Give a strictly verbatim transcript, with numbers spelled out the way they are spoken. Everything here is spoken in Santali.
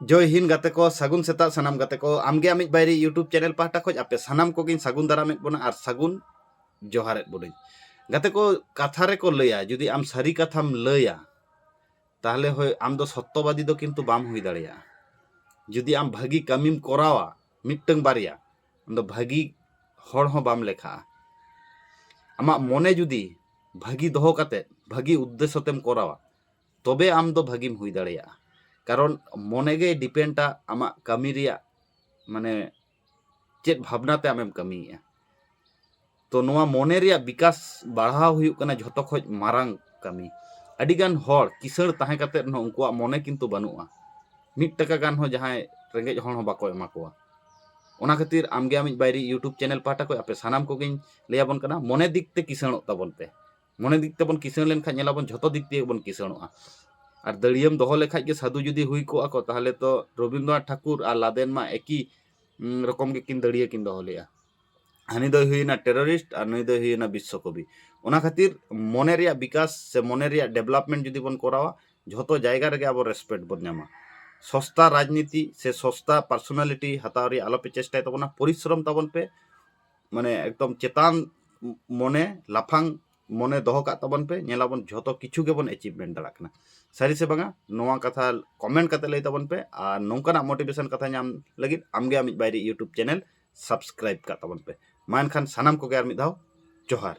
ᱡᱚᱭ ᱦᱤᱱᱫ ᱜᱟᱛᱮ ᱠᱚ, ᱥᱟᱹᱜᱩᱱ ᱥᱮᱛᱟᱜ ᱥᱟᱱᱟᱢ ᱜᱟᱛᱮ ᱠᱚ᱾ ᱟᱢᱜᱮ ᱟᱢᱤᱡ ᱵᱟᱭᱨᱤ YouTube ᱪᱮᱱᱮᱞ ᱯᱟᱦᱴᱟ ᱠᱷᱚᱱ ᱟᱯᱮ ᱥᱟᱱᱟᱢ ᱠᱚᱜᱮᱧ ᱥᱟᱹᱜᱩᱱ ᱫᱟᱨᱟᱢᱮᱫ ᱵᱚᱱᱟ ᱟᱨ ᱥᱟᱹᱜᱩᱱ ᱡᱚᱦᱟᱨᱮᱫ ᱵᱚᱱᱟᱹᱧ᱾ ᱜᱟᱛᱮ ᱠᱚ, ᱠᱟᱛᱷᱟ ᱨᱮᱠᱚ ᱞᱟᱹᱭᱟ, ᱡᱩᱫᱤ ᱟᱢ ᱥᱟᱹᱨᱤ ᱠᱟᱛᱷᱟᱢ ᱞᱟᱹᱭᱟ, ᱛᱟᱦᱞᱮ ᱦᱳᱭ ᱟᱢ ᱫᱚ ᱥᱚᱛᱛᱚᱵᱟᱫᱤ ᱫᱚ ᱠᱤᱱᱛᱩ ᱵᱟᱢ ᱦᱩᱭ ᱫᱟᱲᱮᱭᱟᱜᱼᱟ᱾ ᱡᱩᱫᱤ ᱟᱢ ᱵᱷᱟᱹᱜᱤ ᱠᱟᱹᱢᱤᱢ ᱠᱚᱨᱟᱣᱟ ᱢᱤᱫᱴᱟᱝ ᱵᱟᱨᱭᱟ, ᱟᱢ ᱫᱚ ᱵᱷᱟᱹᱜᱤ ᱦᱚᱲ ᱦᱚᱸ ᱵᱟᱢ ᱞᱮᱠᱷᱟᱜᱼᱟ᱾ ᱟᱢᱟᱜ ᱢᱚᱱᱮ ᱡᱩᱫᱤ ᱵᱷᱟᱹᱜᱤ ᱫᱚᱦᱚ ᱠᱟᱛᱮ ᱵᱷᱟᱹᱜᱤ ᱩᱫᱽᱫᱮᱥᱥᱚ ᱛᱮᱢ ᱠᱚᱨᱟᱣᱟ, ᱛᱚᱵᱮ ᱟᱢ ᱫᱚ ᱵᱷᱟᱹᱜᱤᱢ ᱦᱩᱭ ᱫᱟᱲᱮᱭᱟᱜᱼᱟ᱾ ᱠᱟᱨᱚᱱ ᱢᱚᱱᱮ ᱜᱮ ᱰᱤᱯᱮᱱᱰᱟ ᱟᱢᱟᱜ ᱠᱟᱹᱢᱤ ᱨᱮᱭᱟᱜ, ᱢᱟᱱᱮ, ᱪᱮᱫ ᱵᱷᱟᱵᱽᱱᱟ ᱛᱮ ᱟᱢᱮᱢ ᱠᱟᱹᱢᱤᱭᱮᱫᱼᱟ᱾ ᱛᱚ ᱱᱚᱣᱟ ᱢᱚᱱᱮ ᱨᱮᱭᱟᱜ ᱵᱤᱠᱟᱥ ᱵᱟᱲᱦᱟᱣ ᱦᱩᱭᱩᱜ ᱠᱟᱱᱟ ᱡᱷᱚᱛᱚ ᱠᱷᱚᱡ ᱢᱟᱨᱟᱝ ᱠᱟᱹᱢᱤ᱾ ᱟᱹᱰᱤᱜᱟᱱ ᱦᱚᱲ ᱠᱤᱥᱟᱹᱬ ᱛᱟᱦᱮᱸ ᱠᱟᱛᱮᱫ ᱦᱚᱸ ᱩᱱᱠᱩᱣᱟᱜ ᱢᱚᱱᱮ ᱠᱤᱱᱛᱩ ᱵᱟᱹᱱᱩᱜᱼᱟ᱾ ᱢᱤᱫ ᱴᱟᱠᱟ ᱜᱟᱱ ᱦᱚᱸ ᱡᱟᱦᱟᱸᱭ ᱨᱮᱸᱜᱮᱡ ᱦᱚᱲ ᱦᱚᱸ ᱵᱟᱠᱚ ᱮᱢᱟ ᱠᱚᱣᱟ᱾ ᱚᱱᱟ ᱠᱷᱟᱹᱛᱤᱨ ᱟᱢᱜᱮ ᱟᱢᱤᱡ ᱵᱟᱭᱨᱤ YouTube ᱪᱮᱱᱮᱞ ᱯᱟᱦᱴᱟ ᱠᱷᱚᱱ ᱟᱯᱮ ᱥᱟᱱᱟᱢ ᱠᱚᱜᱮᱧ ᱞᱟᱹᱭᱟᱵᱚᱱ ᱠᱟᱱᱟ, ᱢᱚᱱᱮ ᱫᱤᱠ ᱛᱮ ᱠᱤᱥᱟᱹᱬᱚᱜ ᱛᱟᱵᱚᱱ ᱯᱮ᱾ ᱢᱚᱱᱮ ᱫᱤᱠ ᱛᱮᱵᱚᱱ ᱠᱤᱥᱟᱹᱬ ᱞᱮᱱᱠᱷᱟᱱ ᱧᱮᱞᱟᱵᱚᱱ ᱡᱷᱚᱛᱚ ᱫᱤᱠ ᱛᱮᱜᱮ ᱵᱚᱱ ᱠᱤᱥᱟᱹᱬᱚᱜᱼᱟ᱾ ᱟᱨ ᱫᱟᱹᱲᱭᱟᱹᱢ ᱫᱚᱦᱚ ᱞᱮᱠᱷᱟᱡ ᱜᱮ ᱥᱟᱹᱫᱷᱩ ᱡᱩᱫᱤ ᱦᱩᱭ ᱠᱚᱜᱼᱟ ᱠᱚ, ᱛᱟᱦᱞᱮ ᱛᱚ ᱨᱚᱵᱤᱱᱫᱨᱚᱱᱟᱛᱷ ᱴᱷᱟᱠᱩᱨ ᱟᱨ ᱞᱟᱫᱮᱱ ᱢᱟ ᱮᱠᱤ, ᱩᱸ, ᱨᱚᱠᱚᱢ ᱜᱮ ᱠᱤᱱ ᱫᱟᱹᱲᱭᱟᱹ ᱠᱤᱱ ᱫᱚᱦᱚ ᱞᱮᱜᱼᱟ᱾ ᱦᱟᱹᱱᱤ ᱫᱚᱭ ᱦᱩᱭᱮᱱᱟ ᱴᱮᱨᱚᱨᱤᱥᱴ ᱟᱨ ᱱᱩᱭ ᱫᱚᱭ ᱦᱩᱭᱮᱱᱟ ᱵᱤᱥᱥᱚᱠᱚᱵᱤ᱾ ᱚᱱᱟ ᱠᱷᱟᱹᱛᱤᱨ ᱢᱚᱱᱮ ᱨᱮᱭᱟᱜ ᱵᱤᱠᱟᱥ ᱥᱮ ᱢᱚᱱᱮ ᱨᱮᱭᱟᱜ ᱰᱮᱵᱷᱞᱚᱯᱢᱮᱱᱴ ᱡᱩᱫᱤ ᱵᱚᱱ ᱠᱚᱨᱟᱣᱟ, ᱡᱷᱚᱛᱚ ᱡᱟᱭᱜᱟ ᱨᱮᱜᱮ ᱟᱵᱚ ᱨᱮᱥᱯᱮᱠᱴ ᱵᱚᱱ ᱧᱟᱢᱟ᱾ ᱥᱚᱥᱛᱟ ᱨᱟᱡᱽᱱᱤᱛᱤ ᱥᱮ ᱥᱚᱥᱛᱟ ᱯᱟᱨᱥᱚᱱᱟᱞᱤᱴᱤ ᱦᱟᱛᱟᱣ ᱨᱮᱭᱟᱜ ᱟᱞᱚᱯᱮ ᱪᱮᱥᱴᱟᱭ ᱛᱟᱵᱚᱱᱟ, ᱯᱚᱨᱤᱥᱨᱚᱢ ᱛᱟᱵᱚᱱ ᱯᱮ᱾ ᱢᱟᱱᱮ ᱮᱠᱫᱚᱢ ᱪᱮᱛᱟᱱ ᱢᱚᱱᱮ, ᱞᱟᱯᱷᱟᱝ ᱢᱚᱱᱮ ᱫᱚᱦᱚ ᱠᱟᱜ ᱛᱟᱵᱚᱱ ᱯᱮ, ᱧᱮᱞᱟᱵᱚᱱ ᱡᱷᱚᱛᱚ ᱠᱤᱪᱷᱩ ᱜᱮᱵᱚᱱ ᱮᱪᱤᱵᱷᱢᱮᱱᱴ ᱫᱟᱲᱮᱭᱟᱜ ᱠᱟᱱᱟ᱾ ᱥᱟᱹᱨᱤ ᱥᱮ ᱵᱟᱝᱟ, ᱱᱚᱣᱟ ᱠᱟᱛᱷᱟ ᱠᱚᱢᱮᱱᱴ ᱠᱟᱛᱮ ᱞᱟᱹᱭ ᱛᱟᱵᱚᱱ ᱯᱮ᱾ ᱟᱨ ᱱᱚᱝᱠᱟᱱᱟᱜ ᱢᱳᱴᱤᱵᱷᱮᱥᱚᱱ ᱠᱟᱛᱷᱟ ᱧᱟᱢ ᱞᱟᱹᱜᱤᱫ ᱟᱢᱜᱮ ᱟᱢᱤᱡ ᱵᱟᱭᱨᱤ YouTube ᱪᱮᱱᱮᱞ ᱥᱟᱵᱥᱠᱨᱟᱭᱤᱵ ᱠᱟᱜ ᱛᱟᱵᱚᱱ ᱯᱮ᱾ ᱢᱟ ᱮᱱᱠᱷᱟᱱ ᱥᱟᱱᱟᱢ ᱠᱚᱜᱮ ᱟᱨ ᱢᱤᱫ ᱫᱷᱟᱣ ᱡᱚᱦᱟᱨ᱾